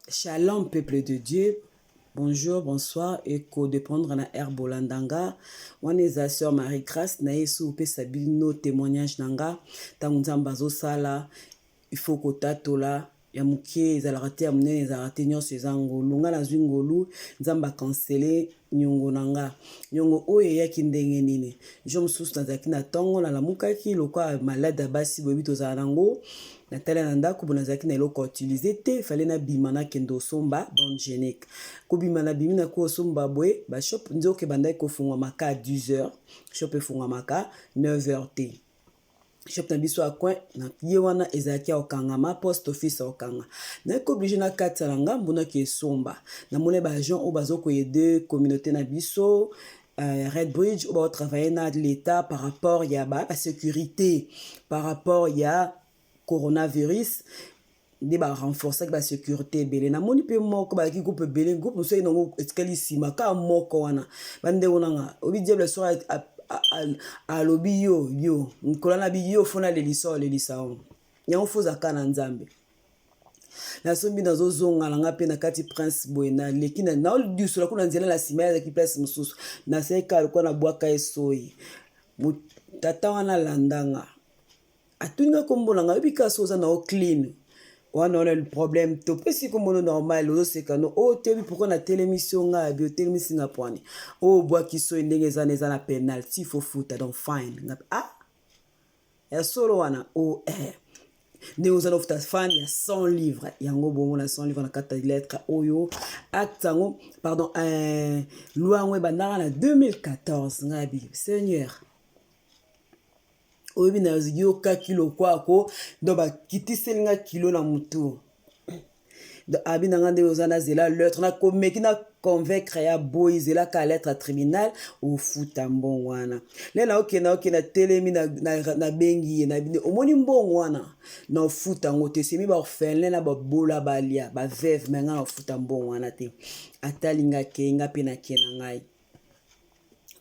Shalom peuple de Dieu, bonjour, bonsoir eko dependre na heure bolanda nga. Wana eza sœur Marie Grace na yesu opesa bino témoignage na nga ntango Nzambe azosala il faut kotatola ya moke ezalaka te ya monene ezalaka te nyonso eza ngolu nga nazwi ngolu Nzambe akansele nyongo na nga nyongo oyo eyaki ndenge nini jour mosusu nazalaki na ntongo nalamukaki lokola malade ya basi boyebi tozala nango natala na ndako bo nazalaki na eloko ya utilize te fale nabima nakende osomba bande hygiénique kobima nabimi nako osomba boye bashop nzoka ebandaki kofungwama ka 10 heures shop efungwamaka 9 heures te shop na biso ya coin na ye wana ezalaki ya kokangama poste office ya kokanga nayaki oblige nakatisa na ngambo naki esomba namoni baagent oyo bazokoyede communauté na biso Red Bridge oyo baotravaille na l'état par rapport ya ba sécurité par rapport ya coronavirus nde barenforcaki basécurité ebele namoni mpe moko bazalaki groupe ebele groupe mosusu nango etikali nsima kaka moko wana bandeko nanga obi diable soki alobi yo yo nkola na bi yo fo nalelisa olelisa yango yango fo ozalaka na nzambe nasombi nazozonga na nga mpe na kati prince boye naleki naodisola kuna nzela na nsima azalaki place mosusu nasali kaka lokola nabwaka ye soyi tata wana alandanga atuni nga nkombo na nga oyebi kaka so oza na yo clean wana wana le problème topesi nkombo no normal ozoseka no oyo toyebi pourkui natelemisi yo ngai abi otelemisi nga pwani oyo obwaki soyi ndenge eza na eza na penalty fo futa donc fine nga ah ya solo wana o oh, eh. ndenge oza na ofuta fine ya 100 livre yango bongo na 100 livre na kati ya lettre oyo acte yango pardon loi yango ebandaka na 2014 ngai abi seigneur oyebi nayokaki lokwako donc bakitiseli nga kilo na motu donc abi na nga ndenge oza nazela lettre nakomeki na convaincre ya boyi zela ka lettre ya tribunal ofuta mbongo wana nde naokende naokende natelemi nabengi ye na omoni mbongo wana naofuta yango te semi baorphelin na babola balia baveve me nga naofuta mbongo wana te atali nga kei nga mpe nake na ngai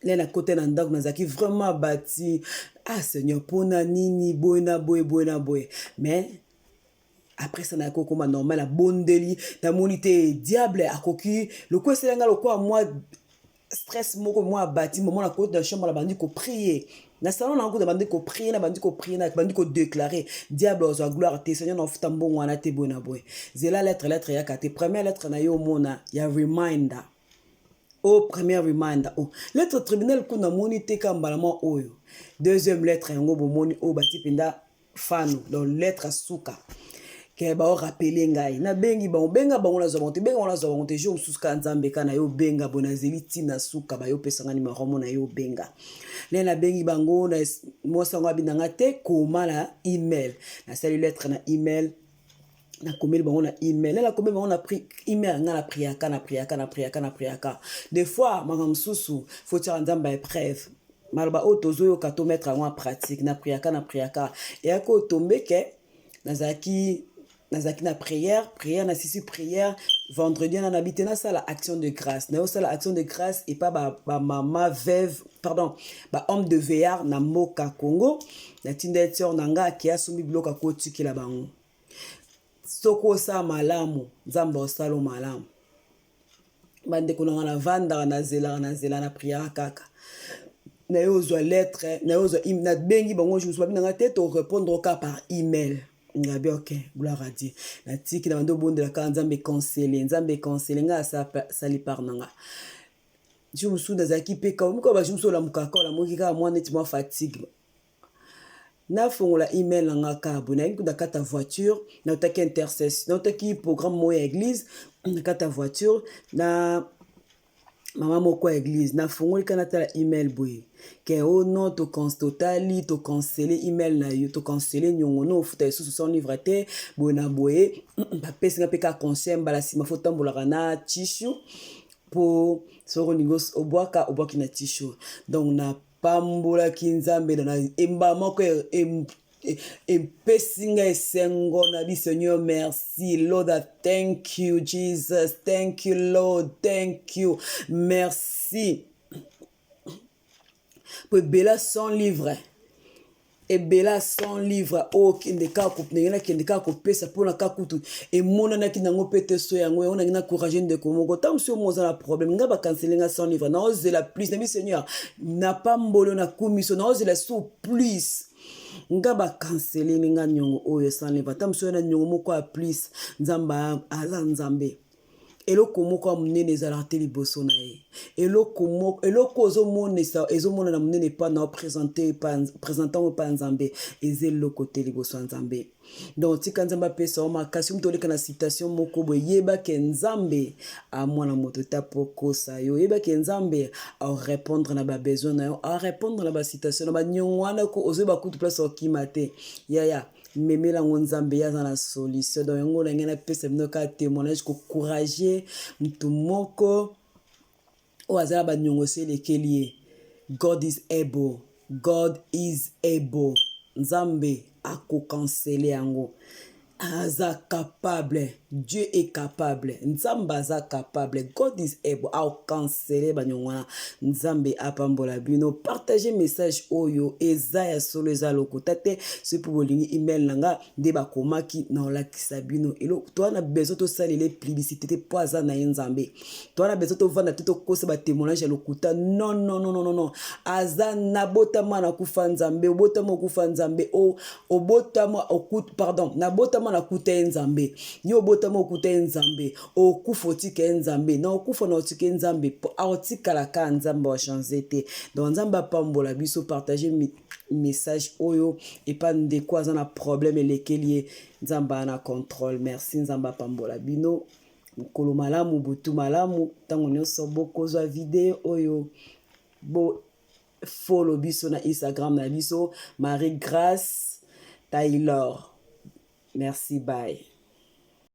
nde nakota na ndako nazalaki vraiment bati ah seigneur mpona nini boye na boye boye na boye mais après ça nayaki kokoma normal nabondeli namoni te diable akoki lokola esala ngai lokola mwa stress moko mwa abati momo nakoti na chambre nabandi koprie na salon nango nabandi koprie nabandi koprie nabandi kodeklare diable ozwa gloire te seigneur naofuta mbongo wana te boye na boye zela lettre lettre eyaka te première lettre na yo omona ya reminder o oh, première reminder o oh. lettre tribunal kuna namoni te ka mbala mwa oyo deuxième lettre yango bomoni oyo bati mpenza fano donc lettre suka ke baorapele ngai nabengi bango benga bango nazwa bango te benga bango nazwa bango te jour mosusu kaka nzambe kaka na yo obenga boye nazeli ntina suka bayopesa ngai nimero mo na yo obenga nde nabengi bango na mwasi yango abina ngai te koma na email nasali lettre na email nakomeli bango na email nde nakomeli bango na email ngai na priaka na priaka na priaka na priaka des fois makambo mosusu fo tiaka nzambe ya épreuve maloba oyo tozoyoka to mettre yango en pratique na priaka na priaka eyaki oyo tombe ke nazalaki nazalaki na prière prière nasisi prière vendredi wana nabi te nasala action de grâce nayosala action de grâce epa bamama ba veuve pardon bahomme de veillard na mboka congo natinda ye tior na nga ake asombi biloko akotikela bango soki osala malamu nzambe osala malamu bandeko na nga navandaka nazelaka nazela na priaka kaka naye ozwa lettre naye ozwa nabengi bango jour babi na nga te torépondre kaka par email ngabi ok gloire à dieu natiki na bandi obondela kaka nzambe conseille nzambe conseille ngai asali part na nga jour mosusu nazalaki mpe moko bajour mosusu olamukaka olamuki kaka mwa neti mwa fatigue nafongola email na nga kaka boye nayaki na kati ya voiture nautaki intercession nautaki programme moko ya église na kati ya voiture na mama moko ya église nafongoli kaka natala email boye ke o oh non totali tokansele email na yo tokansele niongo no ofuta lisusu 100 livre te boye na boye bapesi nga mpe kaka conseil mbala nsima fo tambolaka na tishu mpo soki olingi obwaka obwaki na tishu donc na pambolaki nzambe na emba moko epesi ngai esengo na bi seigneur merci lord I thank you jesus thank you lord thank you merci po ebela 100 livre. Ebele ya 100 livre oyo okende kaka ndenge nakende kaka kopesa mpona kaka kutu emonanaki nango mpe te so yango yango nangi na courage ndeko moko ntango mosusu omo oza na problème ngai bakansele nga 100 livre naozela plus nabi seigneur napamboli nakumiso naozela so plus nga bakanseleli nga niongo oyo 100 livre ata mosusu na niongo moko ya plus. Nzambe aza Nzambe. Eloko moko ya monene ezalaka te liboso na ye. Eloko moko, eloko ozomonisa, ezomonana monene epa na opresente, presente yango epa ya Nzambe, eza eloko te liboso ya Nzambe. Donc tika Nzambe apesa yo makasi. Moto oleka na citation moko boye, yeba ke Nzambe amwana moto te apokosa yo. Yeba ke Nzambe arépondre na ba besoin na yo, arépondre na ba citation na baniongo wana ko ozoyeba kutu place okima te. Yaya, memela yango Nzambe, ye aza na solution. Donc yango na ngai napesa bino kaka témoignage, kocourage motu moko oyo aza na baniongo so elekeli ye. God is able, God is able. Nzambe akokansele yango, aza capable. Dieu est capable, Nzambe aza capable. God is able, akokansele baniongo wana. Nzambe apambola bino. Partage message oyo, eza ya solo, eza lokuta te. Soki mpo bolingi email na nga nde bakomaki na olakisa bino eloko. Toza na besoin tosalela publicité te mpo aza na ye Nzambe. Toza na besoin tovanda te tokosa batémoignage ya lokuta. Non, non, non, non, non. Aza nabotama nakufa Nzambe, obotama okufa Nzambe, obotama, pardon, nabotama nakuta ye Nzambe. Yo obotama okuta ye Nzambe, okufa otika ye Nzambe, na okufa na otika ye Nzambe, po aotikala kaka Nzambe, achange te. Donc Nzambe apambola biso. Partage message oyo epa ndeko aza na problème elekeli ye. Nzambe aza na contrôle. Merci, Nzambe apambola bino. Mokolo malamu, butu malamu. Ntango nyonso bokozwa video oyo, bo follow biso na Instagram na biso, Marie Grace Taylor. Merci, bye.